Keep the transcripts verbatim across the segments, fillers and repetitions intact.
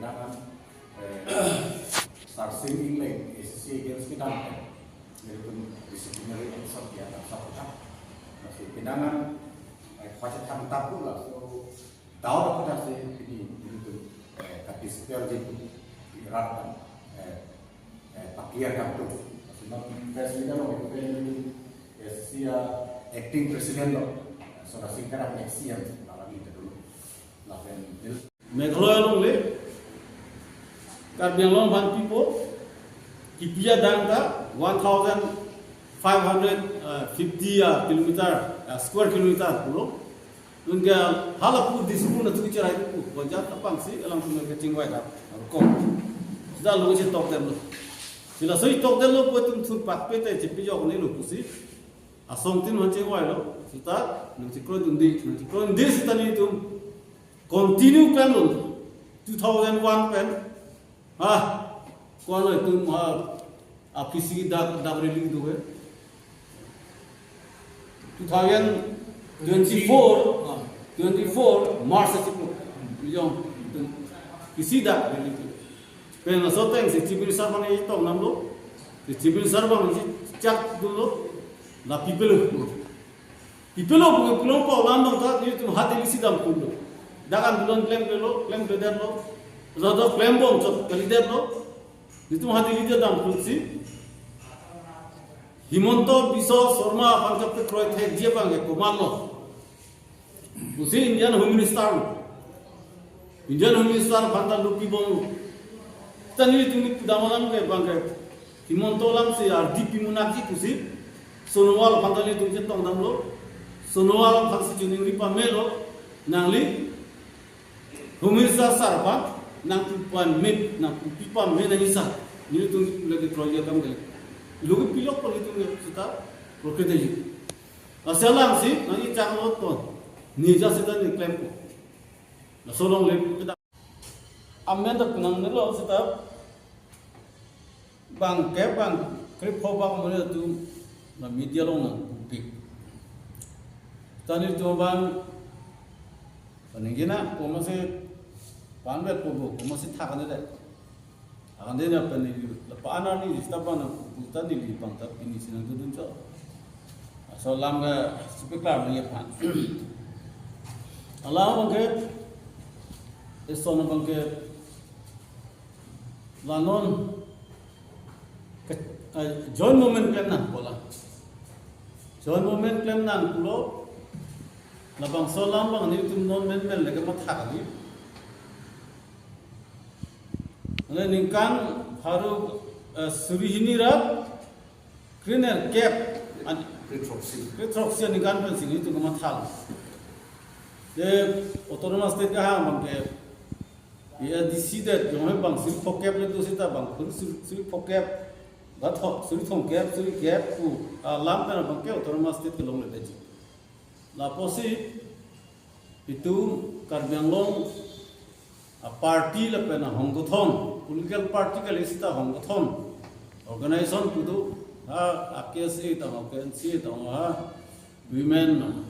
Dengan, eh, Sarsing Engleng, A C C against kedam, eh, nelitum disciplinary action dia dan sabta. Masih pinangan, eh, pacet ham tabu lah, so, tahu apa dah sih ini, nelitum, eh, tapi spell di irat, eh, eh, pakliar kan tu. Masih nak press meet lo, itu kan nelitum, eh, A C C acting president lo, so, Sarsing kan next year, malam ini dulu. Lapen Meghalaya along le Karbi Anglong aphan pipo, kipi adang ta one thousand five hundred fifty, ah, kilometer, ah, square kilometer pulo. Nunke halapu Dispur atu cherai pu, bonjat apangsi alangtum ke chingvai ta. Ko. Sita lo chetok dem lo. Sila soi tok dem lo pu atum thurpak pete chepijok ne lo pusi. Asongtin aphan chingvai lo. Sita nangchekroidunde, nangchekroidunde sita nelitum continue kan lo. Two thousand one pen. Ha, ko-an lo itum, ha, a P C dak, dak release do hai. Two thousand twenty-four, ha, twenty-four March achiklo. Ijong itum P C dak release do. Pen laso ateng si Chief Minister aphan nangchetong damlo. Si Chief Minister aphan nangchechak dunlo. La pipelo. Pipelo pu pulo pa alam abang ta nelitum ha Delhi si damklo. Dak andolon klemklelo, klemkledetlo. Lado klembom chot kalidetlo. Nelitum ha Delhi damklo si. Himanta Biswa Sarma aphan kapekroi thekji abang ke komatlo. Pusi Indian Home Minister. Indian Home Minister aphan ta lo pibomlo. Ta nelitum ni pudam alam ke abang ke Himanta alam si ardi pimonakji pusi Sonowal aphan ta nelitum chetong damlo. Sonowal aphan si choningri pamelo, nangli Home Minister sir aphan nangpu pame, nangpupi pame nangji sir. Nelitum lagi kroiya kam ke. Lo ke pilok pon nelitum ke sita prokrete ji. Lasi alang si nangchechak lo ton. Nija sita ne klempo. Laso along le kita. Amen ta penang ne lo sita. Bang ke bang krepho bang mene tu na media along nangpupi. Ta nelitum abang paningina, komatsi panvet po bo, komatsi thak ne de. Akan dia apa ni, lepas anak ni, sita abang nangputa neli abang ta pini si nangdodun cho. Asal alam ke speaker ni aphan. Alam abang ke, eson abang ke, la non ke, eh, joint movement klem nangpo la. Joint movement klem nangpo lo, labangso alam abang nelitum non menmen leke matha kali. Mane ningkan pharo, eh, suri hini ra krenerkep an, kre-throksi, kre-throksi aningkan pensi nelitum kemathalo. Je autonomous state kehang abang ke, A S D C det, jong he bang suri phokep le do sita bang, suri, suri, suri phokep, ba tho, suri thomkep, suri kep pu alam pen abang ke autonomous state kelongledet ji. Lapusi itum Karbi Anglong a-party lapen ahongothon, political party kali sita ahongothon, organization pu do, ha, a-K S A tangho, K N C A tangho, ha, women,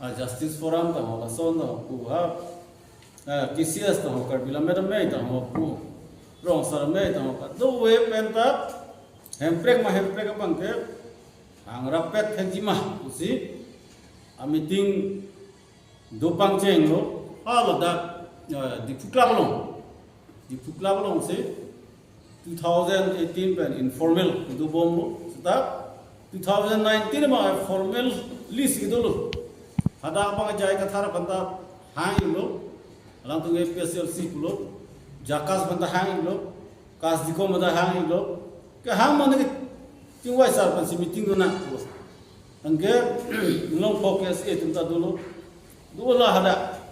a-Justice Forum tangho, lason tangho pu, ha, a-K C S tangho, Karbi Lammet Amei tangho pu, Rong Asar Amei tangho, kadokave pen ta, hemprek ma hemprek abang ke, hangrap pet thekji ma pusi, a-meeting do pangchenglo, ha ladak, eh, Diphu Club along. Diphu Club along si two thousand eighteen pen informal do bomlo. Sita two thousand nineteen ma formal list kedo lo. Hadak abang J I Kathar aphan ta hanglo. Alangtum A P H L C pulo. JACAS aphan ta hanglo. KAS Dikom aphan ta hanglo. Kehang mane ke chingvai sar aphan si meeting do nangpo. Anke Longpho K S A atum ta dolo. Dola hadak.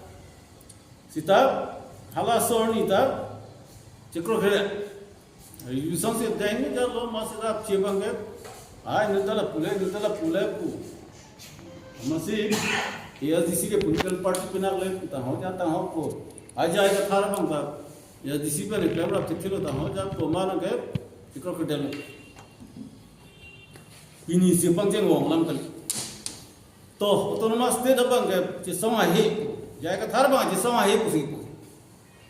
Sita halaso arni ta chekroikre. Resolution si deng ni jalo, masi ta chebang ke. Ai, inut ta lapu le, inut ta lapu le pu. Masi A S D C ke political party pinak le, tangho ja tangho ko. Ai J I Kathar abang ta A S D C pen klem rap thekthelo, tangho ja ko mana ke chekroikre delo. Pini si pangcheng vanglam kali. To, autonomous state abang ke chesong ahe pu. J I Kathar abang chesong ahe pusi pu.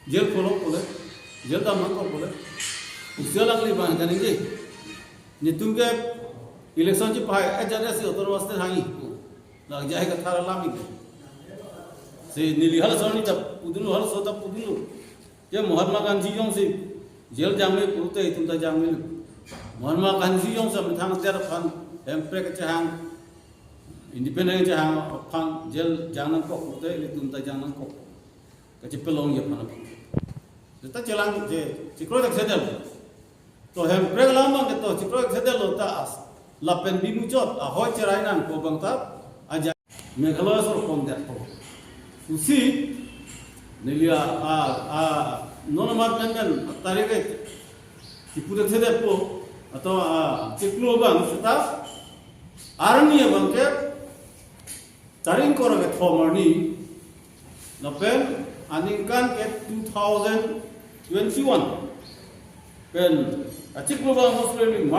Jail kolong kole. Jail dam nangkok pule. Usia lang li bang kan ini. Netum ke election chepahai, eh, jadi si autonomous state hangji. Lake jahai kathar alam ini. Si neli halaso arni ta pudunlo, halaso ta pudunlo. Ya Mahatma Gandhi jongsi jail jangme pulote itum ta jangme. Mahatma Gandhi jongsi methang ter aphan, hemprek kachehang, independent kachehang aphan jail jang nangkok pulote itum ta jang nangkok. Kachepalongji aphan aphan. Seta chelang che, chekroidetsedetlo. To hemprek alam abang ke to chekroidetsedetlo ta as. Lapen bimuchot, ahoi cherai nangpo abang ta, aja Meghalaya asor pondetpo. Pusi, neli a, a, a, non amat pen pen, tarik ke, chipudetsedetpo, atau, a, chiklo abang, seta, arni abang ke, tarik ingkoi ra kethom arni, lapen aningkan ke two thousand twenty-one. Pen achiklo abang Host Member